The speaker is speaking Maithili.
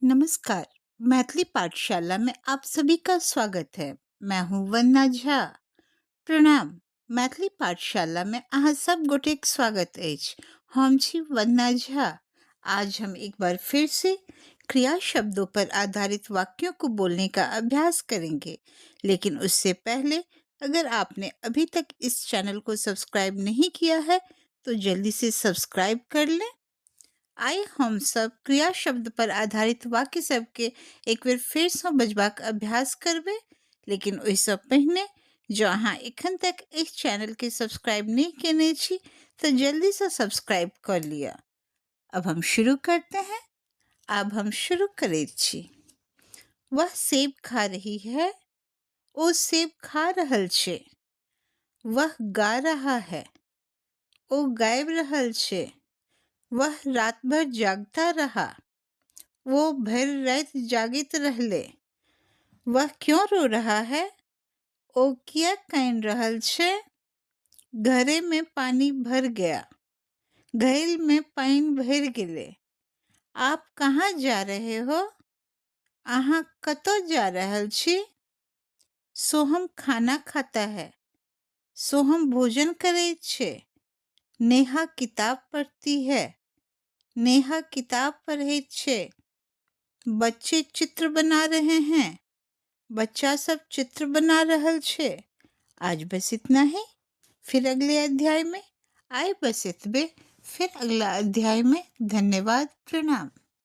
नमस्कार, मैथिली पाठशाला में आप सभी का स्वागत है। मैं हूं वंदना झा। प्रणाम, मैथिली पाठशाला में अहाँ सब गोटेक स्वागत अछि। हम छी वंदना झा। आज हम एक बार फिर से क्रिया शब्दों पर आधारित वाक्यों को बोलने का अभ्यास करेंगे, लेकिन उससे पहले अगर आपने अभी तक इस चैनल को सब्सक्राइब नहीं किया है तो जल्दी से सब्सक्राइब कर लें। आइ हम सब क्रिया शब्द पर आधारित वाक्य सबके एक बेर फेरसँ बजबाक अभ्यास करबै, लेकिन ओहिसँ पहिने जँ अहाँ एखन तक एहि चैनलके सब्सक्राइब नहि केने छी तऽ जल्दीसँ सब्सक्राइब कऽ लिअ। अब हम शुरू करते हैं। आब हम शुरू करैत छी। वह सेब खा रही है। ओ सेब खा रहल छै। वह गा रहा है। ओ गाबि रहल छै। वह रात भर जागता रहा। वो भरि राति जागैत रहलै। वह क्यों रो रहा है? ओ किया कानि रहल छै? घरे में पानी भर गया। घैलमे पानि भरि गेलै। आप कहाँ जा रहे हो? अहाँ कतऽ जा रहल छी? सोहम खाना खाता है। सोहम भोजन करैत छै। नेहा किताब पढ़ती है। नेहा किताब पढ़ैत छै। बच्चे चित्र बना रहे हैं। बच्चा सब चित्र बना रहल छै। आज बस इतना ही, फिर अगले अध्याय में। आइ बस एतबे, फिर अगला अध्याय में। धन्यवाद, प्रणाम।